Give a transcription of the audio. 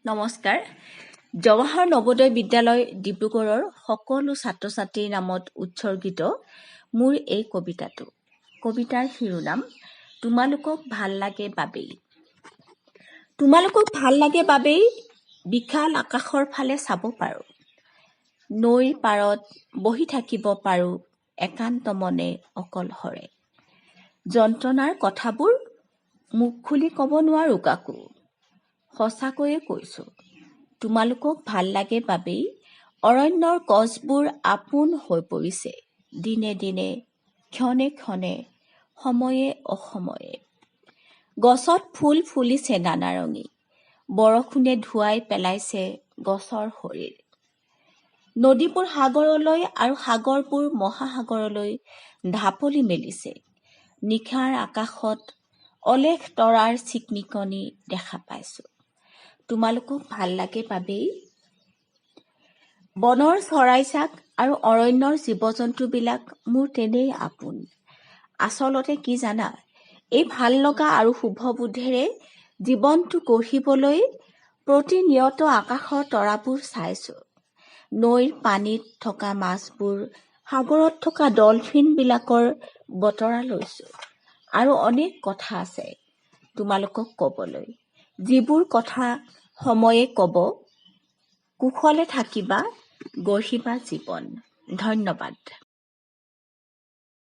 নমস্কাৰ। জৱাহৰ নৱোদয় বিদ্যালয়, ডিব্ৰুগড়ৰ সকলো ছাত্ৰ ছাত্ৰীৰ নামত উৎসৰ্গিত মোৰ এই কবিতাটো। কবিতাৰ শিৰোনাম তোমালোকক ভাল লাগে বাবেই। তোমালোকক ভাল লাগে বাবেই বিশাল আকাশৰ ফালে চাব পাৰোঁ, নৈৰ পাৰত বহি থাকিব পাৰোঁ একান্ত মনে অকলশৰে। যন্ত্ৰণাৰ কথাবোৰ মুখ খুলি ক'ব নোৱাৰোঁ কাকো। সঁচাকৈয়ে কৈছোঁ, তোমালোকক ভাল লাগে বাবেই অৰণ্যৰ গছবোৰ আপোন হৈ পৰিছে দিনে দিনে, ক্ষণে ক্ষণে, সময়ে অসময়ে। গছত ফুল ফুলিছে নানাৰঙী, বৰষুণে ধুৱাই পেলাইছে গছৰ শৰীৰ। নদীবোৰ সাগৰলৈ আৰু সাগৰবোৰ মহাসাগৰলৈ ঢাপলি মেলিছে। নিশাৰ আকাশত অলেখ তৰাৰ চিকমিকনি দেখা পাইছোঁ। তোমালোকক ভাল লাগে বাবেই বনৰ চৰাইজাক আৰু অৰণ্যৰ জীৱ জন্তুবিলাক মোৰ তেনেই আপোন। আচলতে কি জানা, এই ভাল লগা আৰু শুভবোধেৰে জীৱনটো গঢ়িবলৈ প্ৰতিনিয়ত আকাশৰ তৰাবোৰ চাইছোঁ, নৈৰ পানীত থকা মাছবোৰ, সাগৰত থকা ডলফিনবিলাকৰ বতৰা লৈছোঁ। আৰু অনেক কথা আছে তোমালোকক ক'বলৈ, যিবোৰ কথা সময়ে ক'ব। কুশলে থাকিবা, গঢ়িবা জীৱন। ধন্যবাদ।